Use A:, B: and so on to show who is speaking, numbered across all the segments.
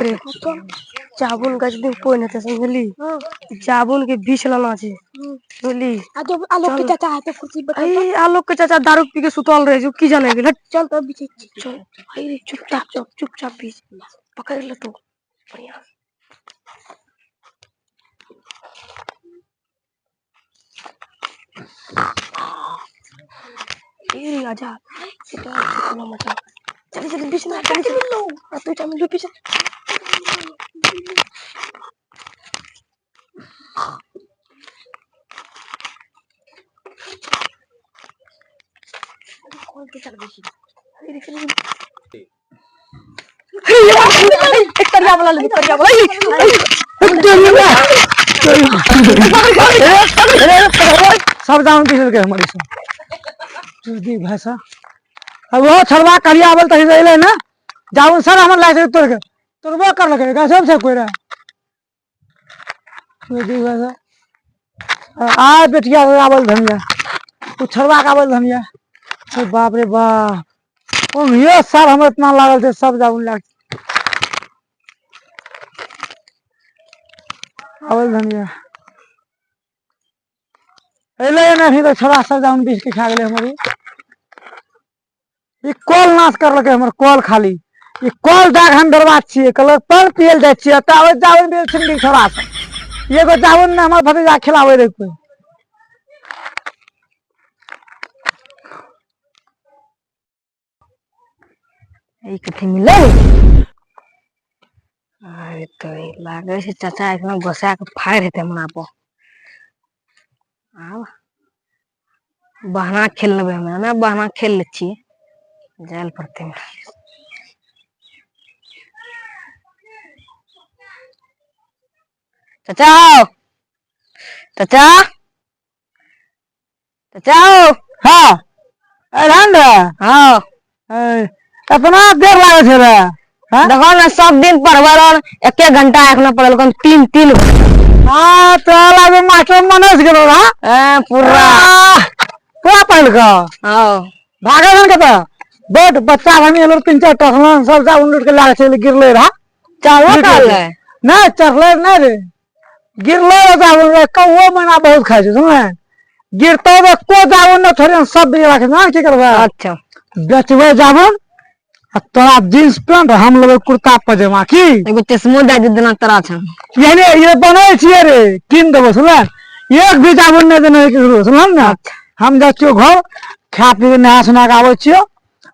A: रे जामुन गाछ दिन कोई नहीं थे समझली। जामुन के बीछ लाना छै बुझली।
B: आलोक के चाचा है तो कुर्सी पर।
A: ए आलोक के चाचा दारू पी के सुतल रहे जो की जाने गेल।
B: चल तो बीछे।
A: चल अरे चुपचाप चल चुपचाप बीछ पकड़ ले तू बढ़िया। ए आजा चलो मचा चल चल बीच ना चल चल लो तू चल मिलो पीछे।
B: कौन के चल बेसी।
A: अरे चल एक करिया वाला ले करिया वाला।
C: सब जान पीस के हमारे सब चुदी भाषा। अब वो छड़वा करिया आवल तही अइले ना जाउन सर हमर लाए तोड़ के तोड़बो कर लगे गाछब से कोई रहा चुदी भाषा। आ बेटिया आवल धनिया उ छड़वा के आवल धनिया। अरे बाप रे बाप ओ ये सर हमर इतना लागल छै सब जाउन लाग आवल धनिया अइले ने अभी तो छोड़ा सब जाउन बीस के खा गेलै हमर। ई कल नाश करलकै हमर कल खाली। ई कल दाग हम बर्बाद छियै कहलक पानि पियल जाइ छियै तऽ जाउन बेल छिन छोड़ा सब एगो जाउन ने हमर भतीजा खिलाबै रहै कोइ।
A: ई कथी मिलै? अरे तो लागै छै चाचा एखनो गोसा के फाड़ि हेतै हमरा पर। आब बहना खेल लेबै हमरा ने बहना खेल लै छियै जाय लए पड़तै हमरा। चाचा हो चाचा चाचा हो।
C: हाँ अरे रे।
A: हाँ
C: इतना देर लागे छै रे। हाँ?
A: देखो ना सब दिन पढ़बै रहल एक एक घंटा एखनो पढ़ल तीन तीन घंटा।
C: हाँ तो लागे मास्टर मनोज गेलो रहा।
A: ए, पूरा
C: पूरा पढ़ल का।
A: हाँ
C: भागल हन कतऽ बड बच्चा हमी एलो तीन चार टहलन सब जा उन के लागे छै गिरले रहा।
A: चढ़बो करलै?
C: नहीं चढ़ले नहीं रे गिरले रहा जामुन रे कौओ मैना बहुत खाइ छै सुनले गिरतो रे को जामुन न थोड़े सब भी राखे ना की करबै।
A: अच्छा
C: बेचबै जामुन आ तोरा जींस पैंट हम लेबै कुर्ता पजामा की
A: एगो चश्मो दए दे देना तोरा छन।
C: यानी ये बनै छियै रे कीन देबो सुनले एक भी जामुन नहि देने केकरो सुनल ना।
A: अच्छा।
C: हम जाइ छियौ घर खा पी के नहा सुना के आबै छियौ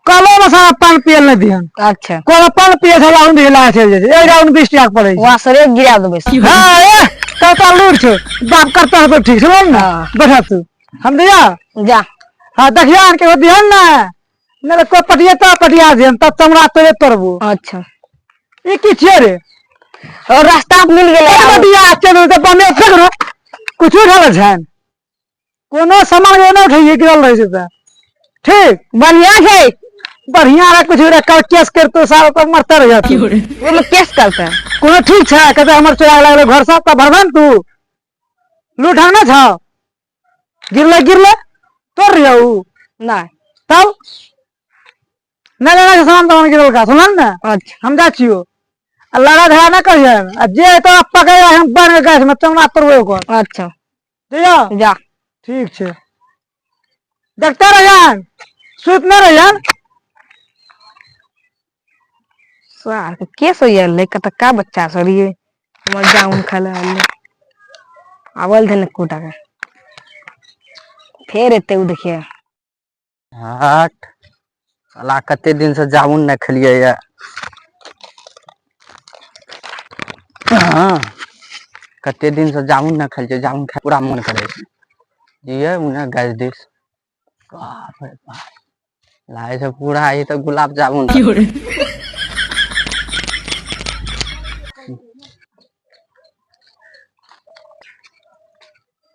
C: कलो में सारा पान पियल नहीं दिहन।
A: अच्छा।
C: कोनो पान पिए छला उन भी लागे चलि जाइ छै एक राउंड 20 टाका पड़ै छै।
A: वासरे गिरा देबै।
C: हाँ, ए, कता लूट छौ बाप करता है तो ठीक सुनल ना।
A: हाँ।
C: बैठा तू हम दिया
A: जा।
C: हाँ देखिया आन के दिहन ना नहीं तो कोई पटिया तो पटिया दिहन तब चमड़ा तोरे तोड़बो।
A: अच्छा।
C: ई की छियै रे?
A: और रास्ता मिल गेलै।
C: ए, पटिया चलू तऽ बने फेंक रो कुछो उठल छनि कोनो सामान के नहि उठैये गिरल रहै छै तऽ ठीक
A: बढ़िया छै
C: बढ़िया रह कुछ रे कल केस करतो सारा तो मरते रह तू।
A: ओहिमे केस करतै?
C: कोनो ठीक छै कहते हमर चोरा लागलै घर से तऽ भरबे ने तू लूट ना छौ गिरले गिरले तोड़ रही उ
A: नहीं
C: तब नहीं लेना छै सामान तमान गिरल का सुनल ने।
A: अच्छा।
C: हम जाइ छियौ आ लड़ा झगड़ा नहि करियन आ जे तोरा पकड़ हम बन के गाछ में चमड़ा तोड़बै ओकर।
A: अच्छा।
C: जइयो?
A: जा।
C: ठीक छै देखते रहियन सुत नहि रहियन।
A: सार के केस होइए ले कतक्का बच्चा सब रहियै हमर जामुन खाय लए आयल आवल धन कोटा के फेर एते उ देखिए।
D: हट साला कते दिन से जामुन नहि खेलियै ये। हाँ कते दिन से जामुन नहि खेलियै जामुन खाय पूरा मन करै छै जियै उन्ने गाछ दिस। बाप रे बाप लागै छै पूरा ई तऽ गुलाब जामुन।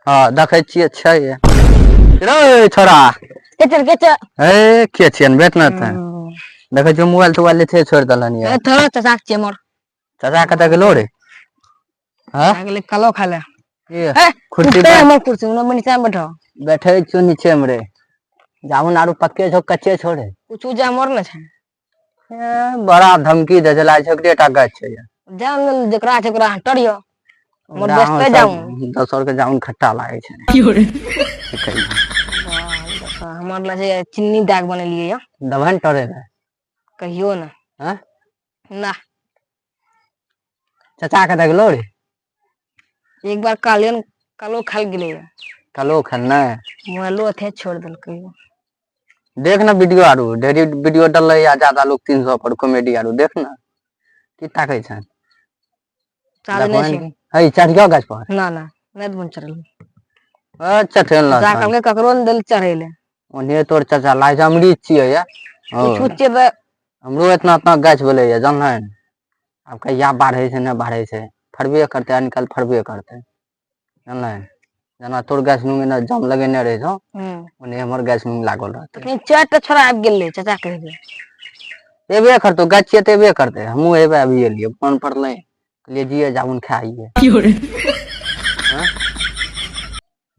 D: हाँ देखै छियै छै रे छोरा।
A: के चल के चल।
D: ए के छियन बेट न त देखै छियै मोबाइल तोबाइल लेथे छोड़ि देलहन ये।
A: ए थोड़ा चाचा के छियै मोर।
D: चाचा कतऽ गेलो रे? हाँ?
A: आ गेलै कलो खाय ले।
D: ये,
A: ए,
D: कुर्सी
A: उठते
D: पर।
A: हमर कुर्सी, उन्ने नीचा में बैठो।
D: बैठे छियो नीचे में रे। जामुन आरू पक्के छौ कच्चे छौ रे?
A: कुछ जा मोर न छै।
D: ए, बड़ा धमकी दे छै, लागै छै ओकरे टा गाछ छै।
A: जान जकरा छै ओकरा हटरियो हमर
D: ओकरा
A: बेचते
D: अहाँ
A: जाउन।
D: सब दोसर के जामुन खट्टा लागै छै। की कहियै।
A: हमर ला छै चीनी दए के बनेलियै यऽ।
D: देबहन तोरे लए?
A: कहियो ना।
D: हँ?
A: ना।
D: चाचा के देखलो रे?
A: एक बार कहलियन कलो खाल गेलै।
D: कलो खाल नै?
A: मोबाइलो अथे छोड़ देलकै।
D: देख ना वीडियो आरू ढेरी वीडियो डललै या ज्यादा लोग 300 पर कॉमेडी आरू देख ना की ताकै छन?
A: चार्ज नहि छै।
D: है चढ़ियो गाछ पर।
A: ना ना नहि देबन चढ़ल।
D: अच्छा ठेल
A: चाचा कहलकै ककरो नहि देल चढ़ै लए।
D: ओन्हे तोर चाचा लाइ छै अमृत छियै या।
A: छुच्छे तऽ
D: हमरो इतना इतना गाछ भेलै या जानलै। आब कहिया बाढ़ै छै नहि बाढ़ै छै, फड़बे करतै निकाल फड़बे करतै जानलै। जेना तोर गाछ नुंग एना जाम लगेने रहै छौ ओने हमर गाछ नुंग लागल रहतै।
A: तखनी चारि टा छोड़ा आबि गेलै चाचा कहि दे।
D: एबे करतौ गाछ छियै तऽ एबे करतै। हमहूँ एबे अभी एलियै फोन पड़लै कहलियै जियै जामुन खा आइयै।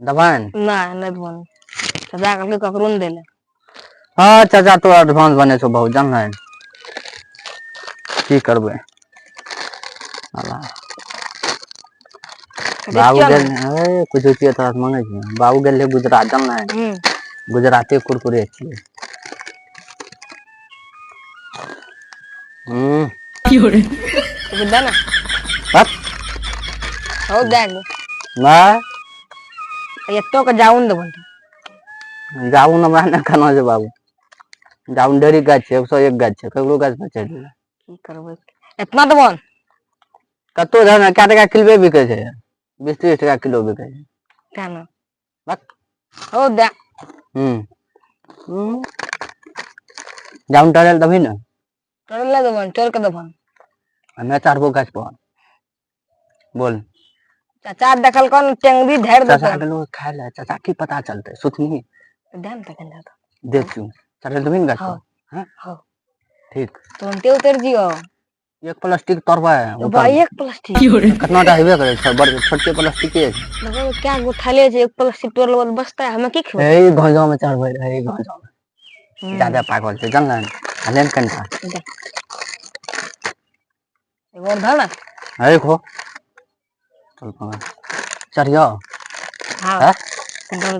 D: देबनि?
A: नहि नहि देबनि। चाचा कहलकै ककरो नहि दै लए।
D: हाँ चाचा तो एडवांस बने छौ बहुत जानलै। की करबै बाबू गेल कुछो छियै तोरा मांगै छियै। बाबू गेल रहै गुजरात जानलै। गुजराते कुरकुरे छियै।
A: दे ना। हो दे।
D: ना
A: एतो के जाउन देबन।
D: जाउन हमरा नहि खाना छै बाबू। जाउन ढेरी गाछ छै, 101 गाछ छै, ककरो गाछ पर चढ़ि गेलै।
A: की करबै एतना देबन?
D: कतो धर कै टका किलो बिकै छै? 20-30 टका किलो बिकै छै।
A: केना? हो दे।
D: जाउन टहरै लए देबही ने?
A: टहरै लए देबन, चढ़ के देबन।
D: हमे चढ़बो गाछ पर। बोल।
A: चाचा देखलको ने टेंगरी धरि
D: चाचा
A: देतौ।
D: गेलो खाय लए, चाचा की पता चलतै? सुतनी
A: दे ने तखन दादा।
D: देख तू चढ़ै देबही ने गाछ पर?
A: हाँ। हाँ।
D: ठीक।
A: तुरंते उतर जियो।
D: एक प्लास्टिक तोड़बै।
A: बा एक प्लास्टिक
D: कितना टा हेबे करै छै, बड़ छोटके प्लास्टिके छै।
A: देखो क्या गोठाले छै, एक प्लास्टिक तोड़ल बाद बचता है, हमे की खेबै?
D: हे घोंजा में चढ़बै रहै, घोंजा में। ज्यादा पागल छै जानल। हले ने कनिटा।
A: एगो और धर ना।
D: हे खो। चल पकड़। चढ़ियो।
A: हाँ। धर।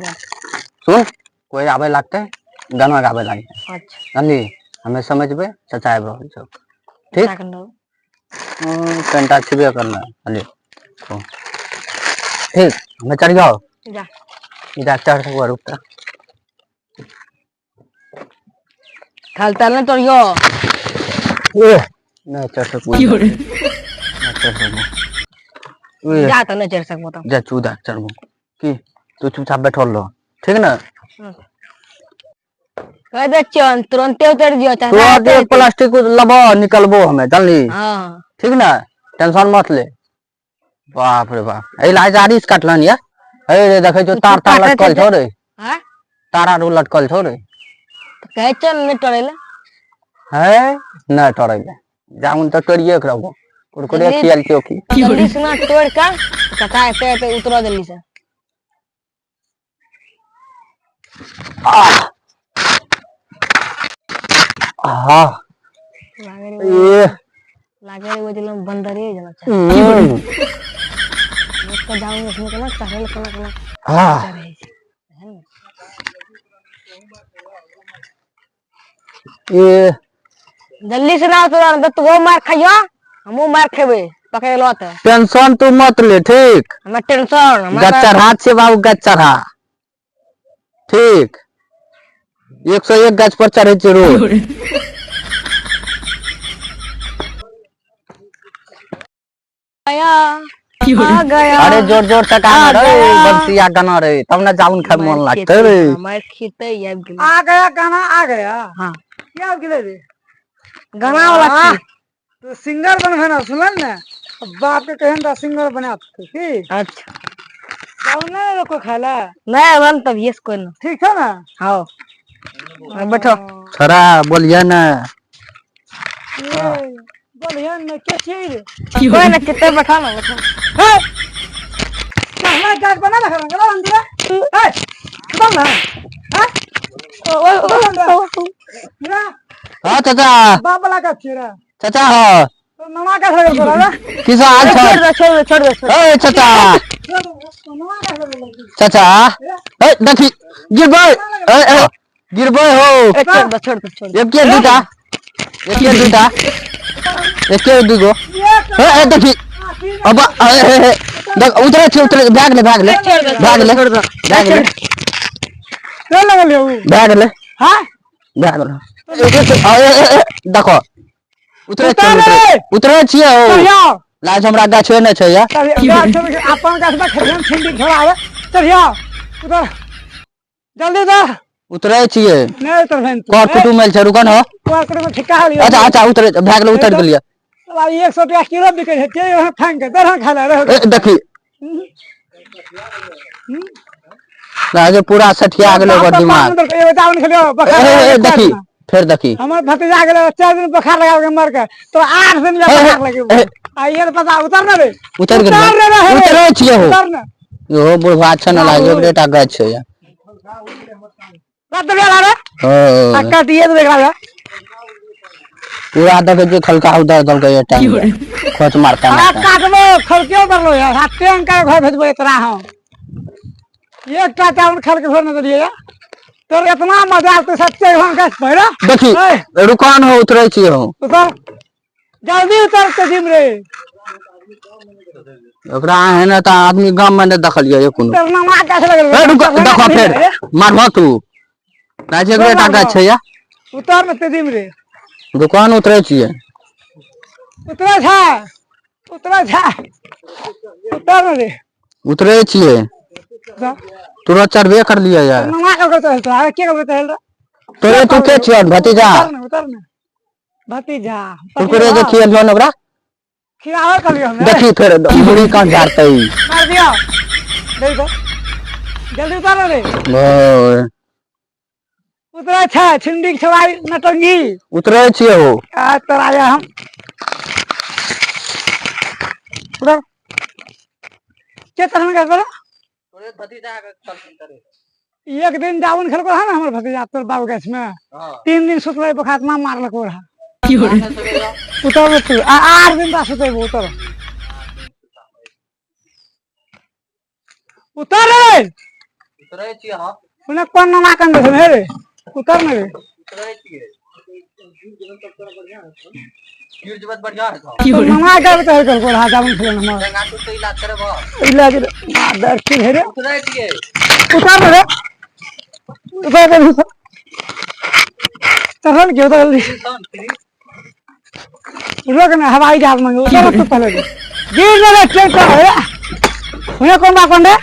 D: सुन कोई आबे लगतै गाना गाबे लागे।
A: अच्छा।
D: जानली हमे समझबै चाचा आबि रहल छौ। ठीक। कनिटा छेबे करना। हले ठीक हमे चढ़ियो।
A: जा।
D: जा चढ़ सकबो रुक तऽ।
A: खाल ताल नहि तोड़ियो।
D: नहि चढ़ सकबो। नहि चढ़ सकबो।
A: जा तऽ नहि चढ़ सकबो तऽ।
D: जा चूदा चढ़बो की तू चुपचाप बैठल रह ठीक ने?
A: कह दे छियन तुरंते उतर जियो
D: तू एक प्लास्टिक लबो निकलबो हमे जानली।
A: हां
D: ठीक ने? टेंशन मत ले। बाप रे बाप एहि लाज आरिस काटलन या। हे रे देखै छौ तार तार लटकल छौ रे।
A: हां
D: तार आरू लटकल छौ रे।
A: कहै छौ नहि तोड़ै ले।
D: है नहि तोड़ै ले। जामुन तऽ तोड़िए के रहबो। कुरकुरे खियल छौ की?
A: जल्दी से ना तोड़ के चाचा एते एते उतरो जल्दी से।
D: आहा
A: लागे लागे रे वो दिल बंदरे जना छै। लोक के जामुन उसमें केना चढ़ल केना केना चढ़ै छै।
D: ए
A: जल्दी से ना उतरो त तू मार खाइयो हमहूँ मार खेबै पकड़लो तऽ।
D: टेंशन तू मत ले ठीक।
A: हमरा टेंशन
D: गाछ चढ़ा छै बाबू गाछ चढ़ा। ठीक 101 गाछ पर चढ़ै छै रोज।
A: आ गया।
D: अरे जोर जोर से गाना रे बंसिया गाना रे तब ना जामुन खाए मन लागतै रे।
A: मार खेतै आबि गेलै।
C: आ गया गाना आ गया।
A: हाँ।
C: की आबि गेलै रे?
A: गाना वाला छी।
C: तू सिंगर बनबे ना सुनल ने? बाप के कहन ता सिंगर बना देतै की?
A: अच्छा।
C: जामुन नहि लोको खाय ला?
A: नहि बन तब ये कोई ना।
C: ठीक छौ ना?
A: हाँ बैठो।
D: छोरा बोलिए ना।
C: बोलिए ना के छियै रे?
A: कोई ना कितने बैठो ना बैठो।
C: हे हमरा गाछ बना ना खरा अंदर। हे सुन ना। हां
A: ओ
C: मेरा
D: हां चाचा
C: बाप वाला गाछ छियै रे।
D: चाचा हो।
C: तो नवा गाछ लगल तोरा रे
D: की सब हाल
A: छोड़
D: छै
A: दे, छोड़ दे, छोड़ दे, छोड़ दे।
D: ए चाचा, चाचा, ए देखी गिरबै, ए ए गिरबै हो।
A: ए, छोड़ दे, छोड़ दे, छोड़ दे।
D: एक दूटा, एक दूटा, एक दूगो। ए ए देखी अब, ए ए ए देख उतरे छी, उतरे, भाग ले, भाग ले, भाग ले, भाग ले।
C: के लगल यौ?
D: भाग ले।
C: हां।
D: भाग ले। ए ए ए देखो उतरे छी,
C: उतर
D: उतरे,
C: रे।
D: उतरे छियै हो।
C: चढ़िया।
D: लाज हमरा गाछे नहि छै या।
C: चढ़िया, गाछ में अपन गाछ में खेत छिंडी खेलावे। चढ़िया, उतर, जल्दी उतर।
D: उतरे छियै।
C: नहीं उतर तू।
D: कर कुटुम आयल छै, रुकन हो।
C: कर कुटुम ठिका लियो।
D: अच्छा अच्छा, उतरे, भाग ले, उतर गेलियै।
C: साला 100 रुपया किलो बिकै छै, के यहाँ फांक के दरह खा ले रहो।
D: ए देखी लाज पूरा सठिया गेलै ओकर दिमाग।
C: एगो जामुन खेलियो,
D: ए ए, ए देखी फेर देखी।
C: हमर भतीजा गेलै 4 दिन बोखार लगा के मर के, तो 8 दिन
D: ए, ए,
C: बोखार लगे।
D: ए।
C: आ ये पता उतर ना रे।
D: उतर गेलै।
C: उतर रे, रे।
D: उतरे छियै हो।
C: उतर ना।
D: इहो बुढ़वा छै ने, लाज एकटा गाछ छै या।
C: रात देबे रे।
D: ओ
C: आ काटिए देबे एकरा रे।
D: पूरा देखै छियै खलका उधर देलकै ये टांग खोच मारता
C: आ
D: मारता।
C: काटबो खलके उतरलो यार, आ टेंग के घर भेजबो तोरा हम। एकटा चावल खल के घर न देलियै या। तोर इतना मजा तो सच्चे हम गाछ पर
D: देखी
C: ए।
D: रुकान हो, उतरे छियै हो।
C: उतर, जल्दी उतर के जिम रे।
D: ओकरा एहन तऽ आदमी गाम में नहि देखलियै कोनो।
C: तोर नामा गाछ लगल।
D: ए रुक, देखो फेर मारबो तू। लाज एकटा गाछ छै या।
C: उतर न तेजी में रे।
D: दुकान उतरे छियै।
C: उतरे छै, उतरे छै, उतर न रे।
D: उतरे छियै।
C: उतर।
D: तुरंत चढ़बे करलियै यार।
C: नामा के करते हल अरे के करते हल
D: तोरे तू के छियै भतीजा?
C: उतर न, उतर न भतीजा।
D: कुरकुरे जे खियलियौ ने ओकरा
C: खिलावे करलियो हमे।
D: देखी फेर मुड़ी कान झाड़तै।
C: मार दियो, दे दो, जल्दी उतर रे।
D: ओ
C: उतरे छै छिंडी छवाई नटंगी।
D: उतरे छियै हो।
C: आ तोरा आया हम उतर के तरह का बोला। एक दिन जामुन खेलको है ना हमर भतीजा तोर बाबू गाछ में, 3 दिन सुतलै बोखार ना मारलक ओकरा। उतर तू, आ 8 दिन बाद सुतेबो। उतर, उतर रे।
D: उतरे छियै हां।
C: उन्हें कोन नामा कन दे रे, उतर न रे।
D: उतरे छियै। गिर जेबै तऽ बढ़िया हेतौ।
C: तो नामा के उतर कर रहा जामुन खेलन हमर।
D: गंगा तू तऽ इलाज करबो।
C: इलाज दर्द की रे।
D: उतरे छियै।
C: उतर रे, उतर रे, उतर। चढ़ल के उतर जल्दी। रोक ना, हवाई जहाज मांगे। उतर तू पहले गिर रे, चल चल रे। उन्हें कौन बा कौन रे?